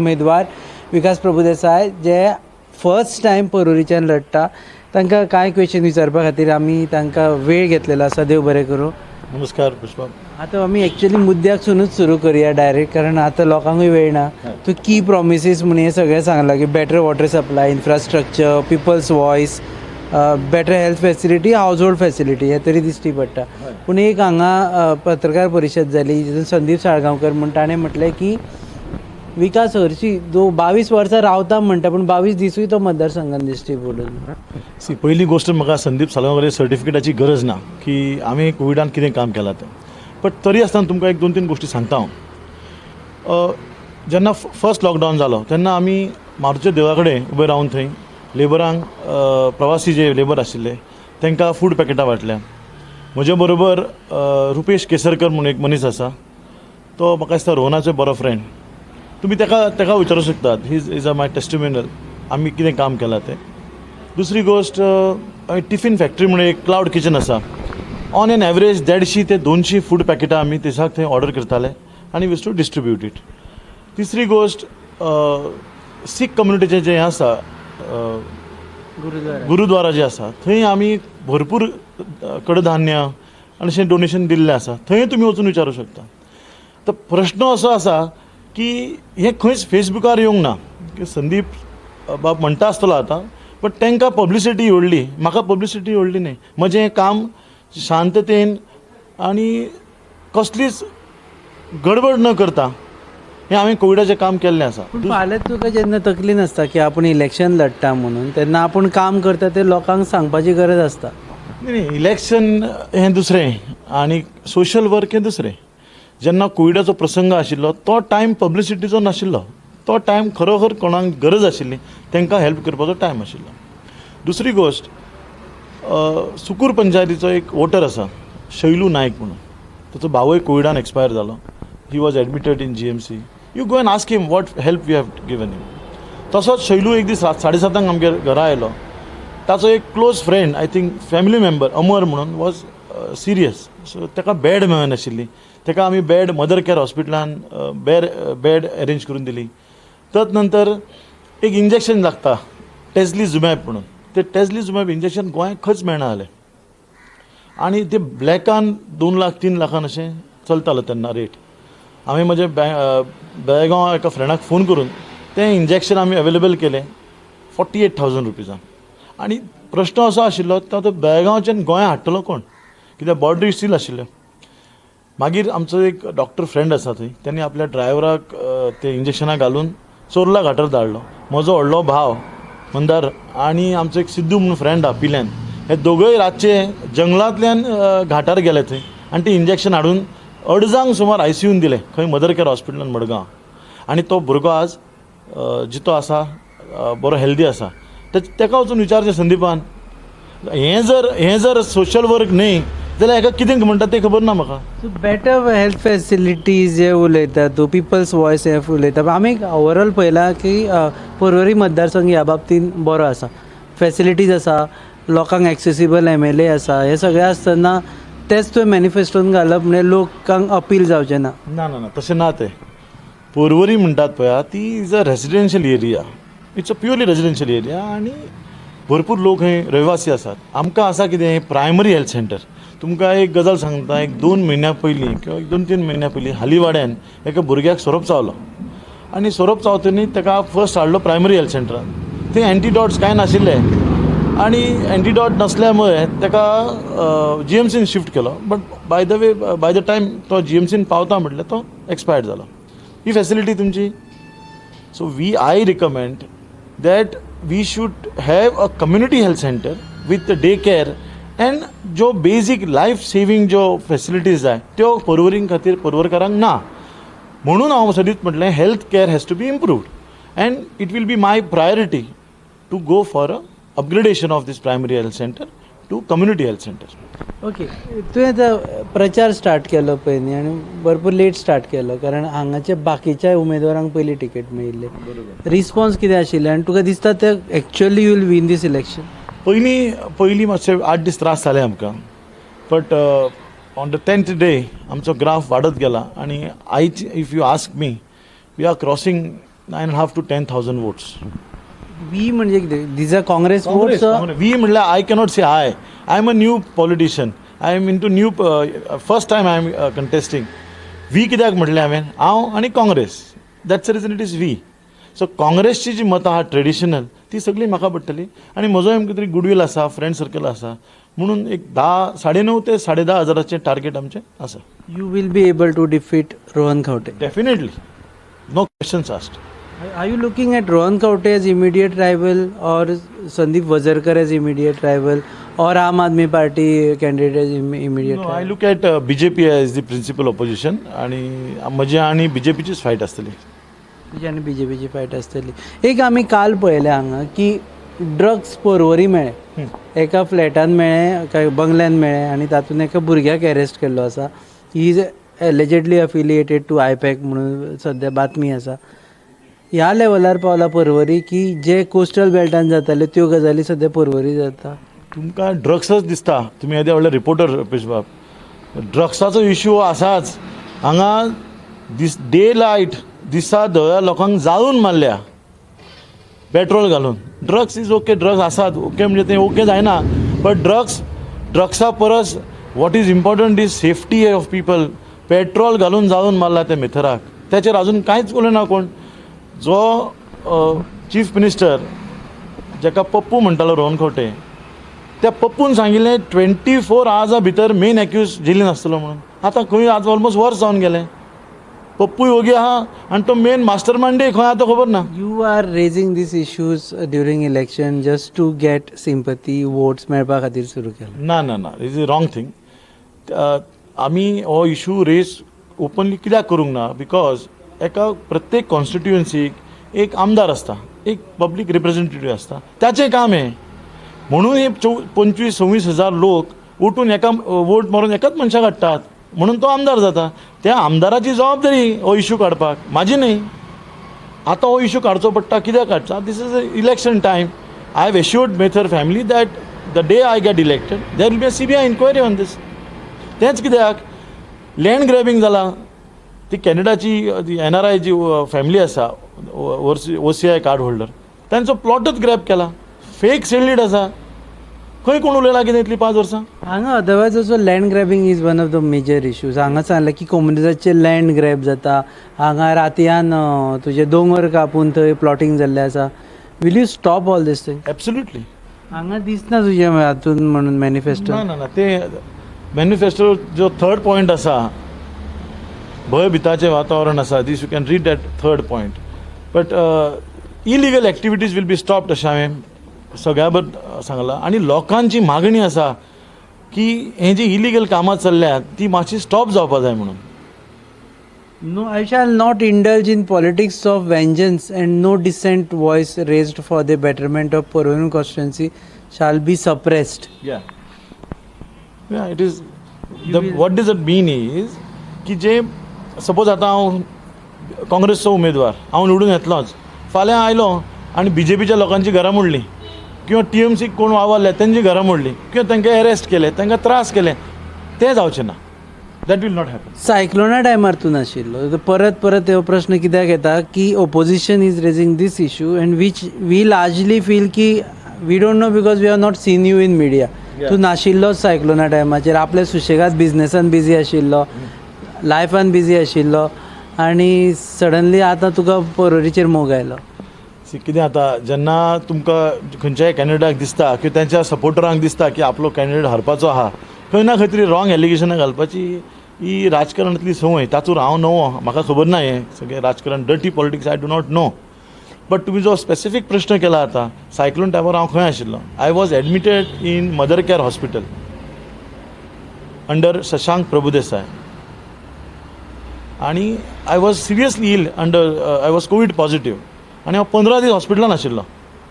उमेदवार विकास प्रभुदेसाय जे first time पर्वरीच्यान लढटा तांकां कांय क्वेश्चन विचारपा खातीर आमी तांकां वेळ घेतलेलो आसा. देव बरें करूं. नमस्कार पुष्पा. आतां आमी एक्चुअली मुद्द्याकसुनूच सुरू करुया डायरेक्ट, कारण आतां लोकांकूय वेळ ना. तूं की प्रॉमिसीस म्हूण हें सगळें सांगलां की better water supply, infrastructure, people's voice, better health facility, household facility हें तरी दिश्टी पडटा. पूण एक हांगा पत्रकार परिशद जाली जितून संदीप साळगांवकर म्हूण ताणें म्हटलें की विकास हरशी जो 22 वर्सां रावता म्हणटा पूण 22 दिसूय तो मतदारसंघान दिश्टी पडून. सी, पयली गोश्ट म्हाका संदीप साळगांवकर सर्टिफिकेटाची गरज ना की आमी कोविडान कितें काम केलां तें, बट तरी आसतना तुमकां एक 2-3 गोश्टी सांगता हांव. जेन्ना फर्स्ट लॉकडावन जालो तेन्ना आमी मारुतीच्या देवळा कडेन उबे रावन थंय लेबरांक, प्रवासी जे लेबर आशिल्ले तांकां फूड पॅकेटां वांटल्या. म्हजे बरोबर रुपेश केसरकर म्हणून एक मनीस आसा, तो म्हाका दिसता रोहनाचो बरो फ्रेंड. तुमी ताका विचारूं शकतात, he is a my testimonial आमी कितें काम केलां तें. दुसरी गोश्ट, टिफीन फॅक्टरी म्हणून एक क्लावड किचन आसा. ऑन एन एवरेज 150 ते 200 फूड पॅकेटां आमी दिसाक थंय ऑर्डर करताले आनी वीज टू डिस्ट्रिब्यूट it. तिसरी गोश्ट, सीख कम्युनिटीचें जें आसा गुरुद्वारा जें आसा थंय आमी भरपूर कडधान्य आनी अशें डोनेशन दिल्लें आसा, थंय तुमी वचून विचारूं शकता. तर प्रश्न असो आसा की हें खंयच फेसबुकार येवंक ना की संदीप बाब म्हणटा आसतलो आतां, बट तांकां पब्लिसिटी व्हडली, म्हाका पब्लिसिटी व्हडली न्ही. म्हजें हें काम शांततेन आनी कसलीच गडबड न करता हें हांवें कोविडाचें काम केल्लें आसा. पूण फाल्यां तुका जेन्ना तकली नासता की आपूण इलेक्शन लडटा म्हणून, तेन्ना आपूण काम करता तें लोकांक सांगपाची गरज आसता. न्ही, इलेक्शन हें दुसरें आनी सोशल वर्क हें दुसरें. जेन्ना कोविडाचो प्रसंग आशिल्लो तो टायम पब्लिसिटीचो नाशिल्लो, तो टायम खरोखर कोणाक गरज आशिल्ली तांकां हेल्प करपाचो टायम आशिल्लो. दुसरी गोश्ट, सुकूर पंचायतीचो एक वोटर आसा शैलू नायक म्हणून, ताचो भावूय कोविडान एक्सपायर जालो. He was admitted in GMC. You go and ask him what help you have given him. तसोच शैलू एक दीस 7:30 आमगेर घरा आयलो. ताचो एक close friend, I think family member, Amar म्हणून, वॉज सिरियस. सो ताका बेड मेळनाशिल्ली, ताका आमी बेड मदर केअर हॉस्पिटलान बेड अरेंज करून दिली. तद नंतर एक इंजेक्शन लागता टेस्लिझुमॅब म्हणून, ते टेस्लिझुमॅब इंजेक्शन गोंयांत खंयच मेळना जालें आनी ते ब्लॅकान 2 लाख 3 लाखान अशें चलतालो तेन्ना रेट. हांवें म्हजे बेळगांव एका फ्रेंडाक फोन करून तें इंजेक्शन आमी अवेलेबल केलें 48,000 रुपीजान. आनी प्रश्न असो आशिल्लो तो बेळगांवच्यान गोंयांत हाडटलो कोण, कित्याक बॉर्डरी सील आशिल्ल्यो. मागीर आमचो एक डॉक्टर फ्रेंड आसा थंय, तेणी आपल्या ड्रायव्हराक ते इंजेक्शनां घालून चोर्ला घाटार धाडलो. म्हजो व्हडलो भाव मंदार आनी आमचो एक सिद्धू म्हणून फ्रेंड आहा पिल्यान, हे दोगूय रातचे जंगलांतल्यान घाटार गेले थंय आनी तें इंजेक्शन हाडून 2:30 सुमार ICUन दिलें खंय मदर केअर हॉस्पिटलान मडगांव. आनी तो भुरगो आज जितो आसा, बरो हेल्दी आसा. ताका वचून विचारचें संदीपान, हें जर सोशल वर्क न्ही जाल्यार हेका कितें म्हणटा तें खबर ना म्हाका. सो बेटर हेल्थ फॅसिलिटीज जे उलयता तूं, पिपल्स वॉयस हे उलयता, आमी ओवरऑल पळयलां की पर्वरी मतदारसंघ ह्या बाबतीन बरो आसा, फॅसिलिटीज आसा, लोकांक एक्सेसिबल MLA आसा, हें सगळें आसतना तेच तुवें मॅनिफेस्टोन घालप म्हणजे लोकांक अपील जावचें ना. ना ना ना, तशें ना. तें पर्वरी म्हणटात पळया ती is a residential area, it's a purely residential area आनी भरपूर लोक हे रहिवासी आसात. आमकां आसा कितें प्रायमरी हेल्थ सेंटर. तुमकां एक गजाल सांगता, एक 2 म्हयन्या पयलीं किंवा 2-3 म्हयन्या पयलीं हालीवाड्यान एका भुरग्याक सोरोप चावलो आनी सोरोप चावतनी ताका फर्स्ट हाडलो प्रायमरी हेल्थ सेंटरान. थंय एंटीडॉट्स कांय नाशिल्ले आनी एंटीडॉट नासल्या मुळे ताका GMCन शिफ्ट केलो. But by the way, by the time तो GMCन पावता म्हटल्यार तो एक्सपायर्ड जालो. ही फॅसिलिटी तुमची. So I recommend that we should have a community health centre with day care and जो बेजीक लायफ सेवींग ज्यो फॅसिलिटीज जाय त्यो पर्वरीं खातीर पर्वरकारांक ना. म्हणून हांव सदींच म्हटलें health care has to be improved and it will be my priority to go for a upgradation of this primary health centre to community health centre. Okay, तुवें आतां प्रचार स्टार्ट केलो पळय न्ही, आनी भरपूर लेट स्टार्ट केलो कारण हांगाच्या बाकीच्या उमेदवारांक पयलीं टिकेट मेळिल्ली. रिस्पॉन्स कितें आशिल्लें आनी तुका दिसता ते actually you will win this election? पयलीं मातशे 8 दीस त्रास जाले आमकां, but on the 10th day आमचो ग्राफ वाडत गेला आनी आयज if you ask me, we are crossing 9.5 to 10,000 votes. We म्हणजे कितें? These are Congress votes? We म्हणल्यार I cannot say I am a new politician. I am in to new, first time I am contesting. We कित्याक म्हटलें हांवें? हांव आनी Congress, that's the reason it is we. So काँग्रेसची जी मतां आहा ट्रेडिशनल, ती सगळी म्हाका पडटली आनी म्हजो कितें तरी गुडवील आसा, फ्रेंड सर्कल आसा, म्हणून एक 10, 9.5 ते 10.5 हजाराचें टार्गेट आमचें आसा. You will be able to defeat Rohan Khaunte? Definitely, no questions asked. Are you looking at Rohan Khaunte as immediate rival or Sandeep Vazarkar as immediate rival or Aam Aadmi Party candidate as immediate No, I rival? look at BJP as the principal opposition आणि म्हजे आनी बीजेपीचीच fight आसतली. तुजी आनी बीजेपीची fight आसतली. एक आमी काल पळयलें हांगा की ड्रग्स पर्वरी मेळ्ळे, एका फ्लॅटान मेळ्ळे, काय बंगल्यान मेळ्ळे आनी तातूंत एका भुरग्याक अरेस्ट केल्लो आसा. He is allegedly affiliated to I-PAC म्हणून सद्या बातमी आसा. ह्या लेवलार पावला पर्वरी की जे कोस्टल बेल्टान जाताले त्यो गजाली सद्या पर्वरी जाता. तुमकां ड्रग्सच दिसता, तुमी येदे व्हडले रिपोर्टर रुपेश बाब. ड्रग्साचो इशू आसाच हांगा. दीस डे लायट दिसा धव्या लोकांक जाळून मारल्या पेट्रोल घालून. ड्रग्स is okay, drugs आसात ओके, म्हणजे ते ओके जायना, बट ड्रग्सा परस what is important is safety of people. Petrol घालून जाळून मारला त्या मेथराक, त्याचेर अजून कांयच उलयना कोण. जो चीफ मिनिस्टर जाका पप्पू म्हणटालो रोहन खंवटे, त्या पप्पून सांगिल्लें 24 आवर्सा भितर मेन एक्यूज जेलीन आसतलो म्हणून. आतां खंय आज ऑलमोस्ट वर्स जावन गेलें, पप्पूय ओगी आहा आनी तो मेन मास्टर मायंडय खंय आहा तो खबर ना. You are raising these issues during election just to get sympathy votes मेळपा खातीर सुरू केला? ना ना ना, is a wrong thing. आमी हो इशू रेज ओपनली कित्याक करूंक ना? Because एका प्रत्येक कॉन्स्टिट्युएन्सीक एक आमदार आसता, एक पब्लीक रिप्रेझेंटेटीव आसता, ताचें काम हें. म्हणून हे 25 26 हजार लोक उठून एका वोट मारून एकाच मनशाक हाडटात, म्हणून तो आमदार जाता. त्या आमदाराची जबाबदारी हो इशू काडपाक, म्हाजी न्ही. आतां हो इशू काडचो पडटा. कित्याक काडचा? This is a election time. I have assured Methar family that the day I get elected, there will be a CBI inquiry on this. तेंच कित्याक लँड ग्रॅबिंग जालां. ती कॅनडाची एनआरआय जी फॅमिली आसा, ओसीआय कार्ड होल्डर, तांचो प्लॉटच grab केला. Fake sale deed आसा. खंय कोण उलयला कितें इतलीं 5 वर्सां? हांगा otherwise also land grabbing is one of the major issues. हांगा सांगलें की कोमुनिदादचें लँड ग्रॅब जाता हांगा, रातयान तुजे दोंगर कापून थंय प्लॉटींग जाल्लें आसा. Will you stop all this thing? Absolutely. हांगा दिसना तुजें हातून म्हणून मॅनिफेस्टो. ना ना ना, ते मॅनिफेस्टो जो थर्ड पॉयंट आसा, भंयभिताचें वातावरण आसा, this you can read that third point. But illegal activities will be stopped अशें हांवें सगळ्या बर सांगलां. आनी लोकांची मागणी आसा की हे जी इलिगल कामां चल्ल्यात ती मातशी स्टॉप जावपा जाय म्हणून. No, I shall not indulge in politics of vengeance and no dissent voice raised for the betterment of Porvorim constituency shall be suppressed. Yeah, it is the what does it mean is की जे suppose आतां हांव काँग्रेसचो उमेदवार, हांव निवडून येतलोच, फाल्यां आयलो आनी बीजेपीच्या लोकांची घरां मोडलीं किंवा टीएमसीक कोण वावरले तेंची घरां मोडलीं किंवा तांकां एरेस्ट केले, तांकां त्रास केले, तें जावचें ना. That will not happen. सायक्लोना टायमार तूं नाशिल्लो. परत परत हो प्रश्न कित्याक येता की opposition is raising this issue and which we largely feel की we don't know because we have not seen you in media. तूं नाशिल्लोच सायक्लोना टायमाचेर, आपल्या सुशेगाद बिजनेसान बिजी आशिल्लो, लायफान बिजी आशिल्लो आनी सडनली आतां तुका पर्वरीचेर मोग आयलो. सी, कितें जाता, जेन्ना तुमकां खंयच्याय कॅन्डिडेटाक दिसता किंवा तेंच्या सपोर्टरांक दिसता की आपलो कॅन्डिडेट हरपाचो आहा, खंय ना खंय तरी रॉंग एलिगेशनां घालपाची ही राजकारणांतली संवय. तातूंत हांव नवो, म्हाका खबर ना हें सगळें राजकारण, dirty politics I do not know. But तुमी जो स्पेसिफीक प्रश्न केला आतां, सायक्लोन टायमार हांव खंय आशिल्लो? I was admitted in Mother Care Hospital under Shashank Prabhudesai आनी I was seriously ill under, I was COVID positive आनी हांव 15 दीस हॉस्पिटलान आशिल्लो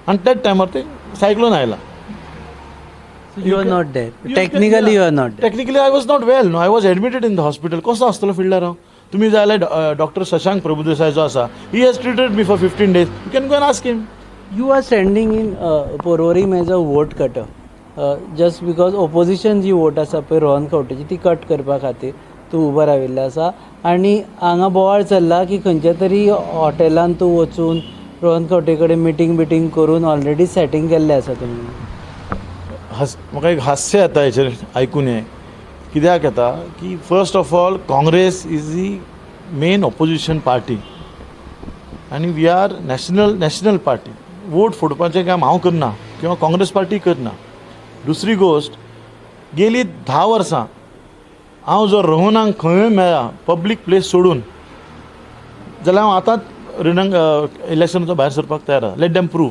आनी त्याच टायमार ते सायक्लोन आयला. You are not there technically, you are not. Technically I was not well, no? I was admitted in the hospital. कसो आसतलो फिल्डार हांव? तुमी जाय जाल्यार डॉक्टर शशांक प्रभुदेसाय जो आसा, he has treated me for 15 days. You can go and ask him. You are standing in Porvorim as a vote cutter just because opposition ji vote आसा पळय रोहन खंवटेची, ती कट करपा खातीर तूं उबो राविल्लो आसा आनी हांगा बोवाळ चल्ला की खंयच्या तरी हॉटेलान तूं वचून रोहन खंवटे कडेन मिटींग बिटींग करून ऑलरेडी सेटींग केल्लें आसा तुमी. म्हाका एक हास्य येता हेचेर आयकून. हें कित्याक येता की first of all, Congress is the main opposition party आनी we are national party. Vote फोडपाचें काम हांव करना किंवा काँग्रेस पार्टी करना. दुसरी गोश्ट, गेली 10 वर्सां हांव जर रोहनाक खंयूय मेळ्ळा पब्लीक प्लेस सोडून जाल्यार हांव आतांच रिणांक इलेक्शनाचो भायर सरपाक तयार आसा. लेट देम प्रूव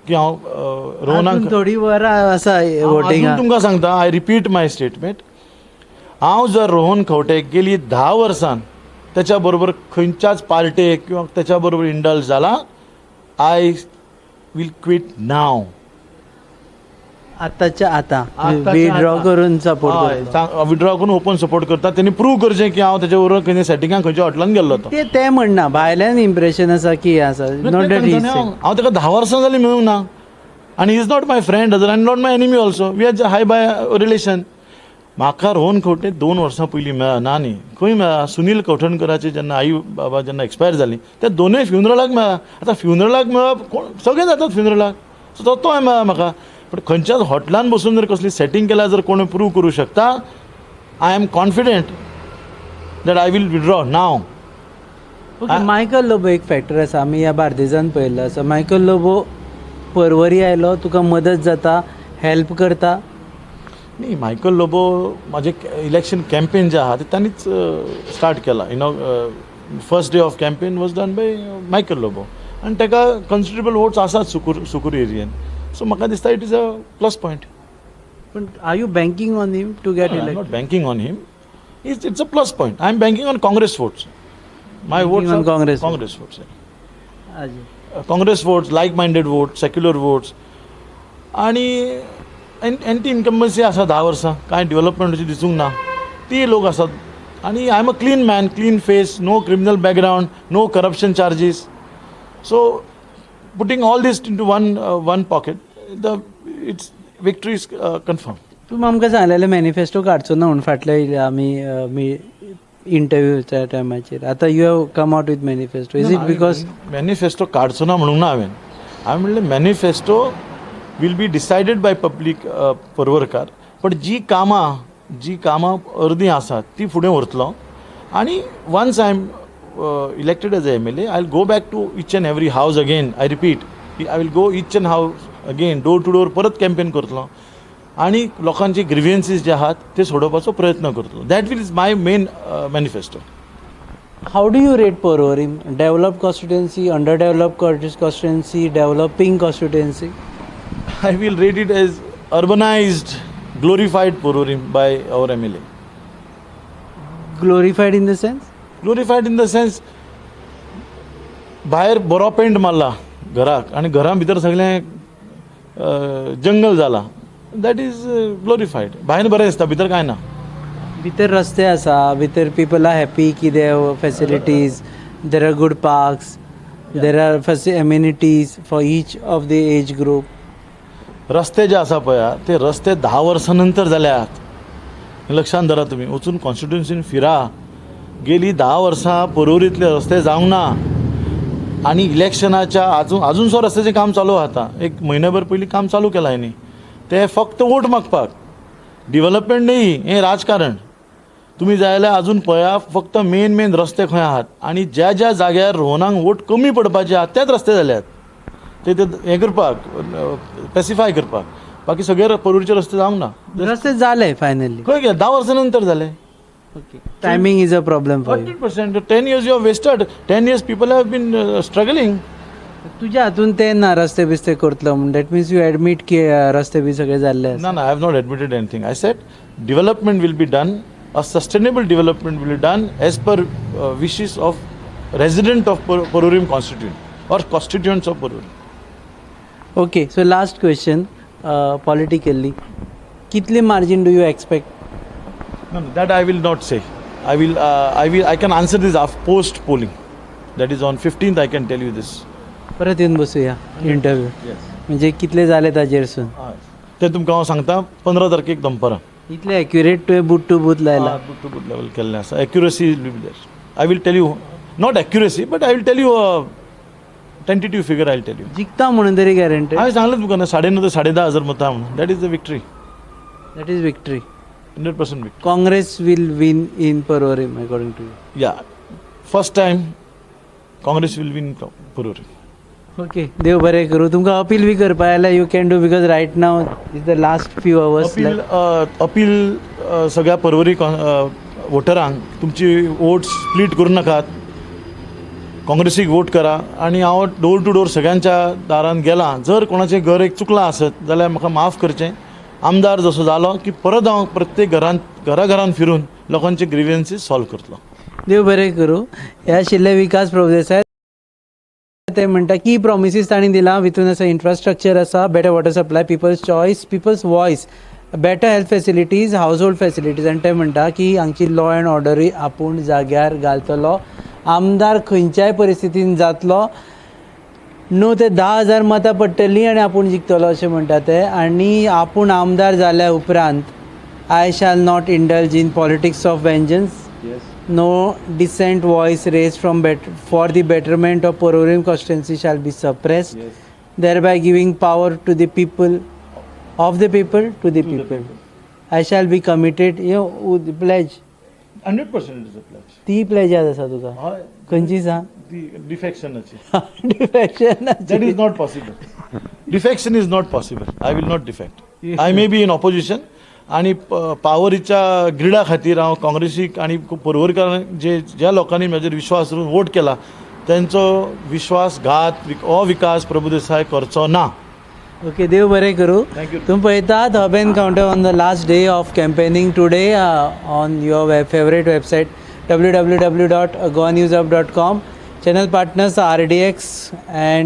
की हांव रोहनाक थोडी वरां आसा वोटिंग. तुमकां सांगता, I repeat my statement, हांव जर रोहन खंवटे गेली 10 वर्सान त्याच्या बरोबर खंयच्याच पार्टेक किंवा त्याच्या बरोबर इंडल्ज जाला, I will quit नाव. आताच्या आतां विड्रॉ करून सपोर्ट, विड्रॉ करून ओपन सपोर्ट करता. तेणी प्रूव करचें की हांव तेच्या बरोबर खंय सेटिंगाक खंयच्या हॉटेलान गेल्लो. ते म्हणना, भायल्यान इम्प्रेशन आसा की आसा. हांव ताका 10 वर्सां जालीं मेळूंक ना आनी is not my friend other आनी not my enemy also. We are hi bye relation. म्हाका रोहन खंवटे 2 वर्सां पयलीं मेळ्ळा ना न्ही, खंय मेळ्ळा? सुनील कवठणकराचे जेन्ना आई बाबा जेन्ना एक्सपायर जाली त्या दोनूय फ्युनरलाक मेळ्ळा. आतां फ्युनरलाक मेळप कोण, सगळे जातात फ्युनरलाक, सो तोय मेळ्ळा म्हाका. पण खंयच्याच हॉटेलान बसून जर कसली सेटींग केल्या जर कोण प्रूव करूं शकता, I am confident that I will withdraw now. Okay, Michael Lobo एक फॅक्टर आसा, आमी ह्या बार्देजान पळयल्लो आसा. मायकल लोबो परवरी आयलो, तुका मदत जाता, हेल्प करता? न्ही, मायकल लोबो म्हाजें इलेक्शन कॅम्पेन जें आहा तें तांणीच स्टार्ट केलां. You know, first day of campaign was done by Michael Lobo आनी ताका कन्सिडरेबल वोट्स आसात सुकूर एरियेन. सो म्हाका दिसता it is a plus point. पण are you banking on him to get elected? Not banking on him, it's a plus point. I am banking on Congress votes. My votes on Congress, Congress votes, Congress votes, like minded vote, secular votes आनी anti incumbency आसा. 10 वर्सां कांय development अशी दिसूंक ना, ती लोक आसात. आनी I am a clean man, clean face, no criminal background, no corruption charges. So putting all this into one pocket, the its victory is confirm. तुमी आमकां सांगलेलें मॅनिफेस्टो काडचो ना म्हूण फाटले आमी इंटरव्यूच्या टायमाचेर, आतां you have come out with manifesto. Is it because manifesto काडचो ना म्हणूंक ना हांवें, हांवें म्हणलें manifesto will be decided by public Parvorkar. पण जी कामां अर्दी आसात ती फुडें व्हरतलो आनी once I am elected as a MLA, I will go back to each and every house again. I repeat, I will go each and house again, door to door परत campaign करतलो आनी लोकांची ग्रिव्हन्सीस जे आहात ते सोडोवपाचो प्रयत्न करतलो. That will is my main manifesto. How do you rate Porvorim? Developed constituency, under developed constituency, developing constituency? I will rate it as urbanized, glorified Porvorim by our MLA. Glorified in the sense? Glorified in the sense, भायर बरो paint मारला घराक आनी घरां भितर सगळें जंगल जाला, that is glorified. भायर बरें दिसता, भितर कांय ना. भितर रस्ते आसा, भितर people are happy की they have facilities, there are good parks, there are amenities for each of the age group. रस्ते जे आसा पळया ते रस्ते 10 वर्सां नंतर जाल्यात, लक्षांत धरा. तुमी वचून कॉन्स्टिट्युन्सीन फिरा, गेली 10 वर्सां परवरींतले रस्ते जावंक ना आनी इलेक्शनाच्या अजून सो रस्त्याचें काम चालू आसा. एक म्हयन्याभर पयलीं काम चालू केलां न्ही, ते फक्त वोट मागपाक, डिवलपमेंट न्ही, हें राजकारण. तुमी जाय जाल्यार अजून पळया, फक्त मेन मेन रस्ते खंय आहात आनी ज्या ज्या जाग्यार रोहनाक वोट कमी पडपाचे आहात तेच रस्ते जाल्यात, ते हें करपाक, पेसिफाय करपाक. बाकी सगळे परवरीचे रस्ते जावंक ना. रस्ते जाले फायनली खंय गेले? 10 वर्सां नंतर जाले. Okay, timing is a problem for you. 100%. 10 years you have wasted. 10 years people have been struggling. तुझ्या हातून ते ना रस्ते बिस्ते करतलो म्हूण, that means you admit की रस्ते बी सगळे जाल्ले? ना ना, I have not admitted anything. I said development will be done, a sustainable development will be done as per wishes of resident of Porvorim constituent or constituents of Porvorim. Okay, so last question, politically कितले margin do you expect? No, no, that I will not say. I can answer this after post polling. That is on 15th I can tell you this. परत येवन बसूया interview. म्हणजे कितले जाले ताजेरसून ते तुमकां हांव सांगता 15 तारखेक दनपारां. इतले एक्युरेट तुवें बूथ टू बूथ लायला? बूथ टू बूथ लेवल केल्लें आसा. Accuracy will be there. I will tell you, not accuracy, but I will tell you tentative figure I will tell you. जिखता म्हणून तरी गॅरंटी? हांवें सांगलें तुका न्हू, 9.5 ते 10,500 मतां म्हणून. That is the victory. That is victory. 100% victory. Congress will win in Porvorim according to you? Yeah, first time Congress will win Porvorim. Okay, देव बरें करूं. तुमकां अपील बी करपा जाल्यार you can do, because right now is the last few hours. Appeal सगळ्या पर्वरी वोटरांक, तुमची vote split करूं नाकात, काँग्रेसीक वोट करा. आनी हांव डोर टू डोर सगळ्यांच्या दारान गेलां. जर कोणाचें घर एक चुकलां आसत जाल्यार म्हाका माफ करचें. आमदार जसो जालो की परत हांव प्रत्येक घरान घरा घरान फिरून लोकांचे ग्रिवियन्सीस सॉल्व करतलो. देव बरें करूं. हे आशिल्ले विकास प्रभुदेसाय. ते म्हणटा की प्रॉमिसीस तांणी दिला भितून आसा इन्फ्रास्ट्रक्चर आसा, better water supply, people's choice, people's voice, better health facilities, household facilities. आनी ते म्हणटा की हांगची लॉ एंड ऑर्डरूय आपूण जाग्यार घालतलो. आमदार खंयच्याय परिस्थितीन जातलो, 9 ते 10,000 मतां पडटलीं आनी आपूण जिखतलो अशें म्हणटा ते. आनी आपूण आमदार जाल्या उपरांत I shall not indulge in politics of vengeance. No dissent voice raised from for the betterment of Porvorim constituency shall be suppressed, thereby giving power to the people, of the people, to the people. I shall be committed. You pledge. 100% is a pledge. ती pledge याद आसा तुका? हय. खंयची सांग? ती डिफेक्शनाची. Defection. That is not possible. Defection is not possible. I will not defect. I may be in opposition. आनी पावरीच्या ग्रिडा खातीर हांव काँग्रेसीक आनी पर्वरकारांक, जे ज्या लोकांनी म्हजेर विश्वास दवरून वोट केला, तेंचो विश्वासघात हो विकास प्रभुदेसाय करचो ना. ओके, देव बरें करूं. Thank you. तुम्ही पळयतात Hub Encounter on the last day of campaigning today on your favourite website www.goanewshub.com. Channel partners RDX and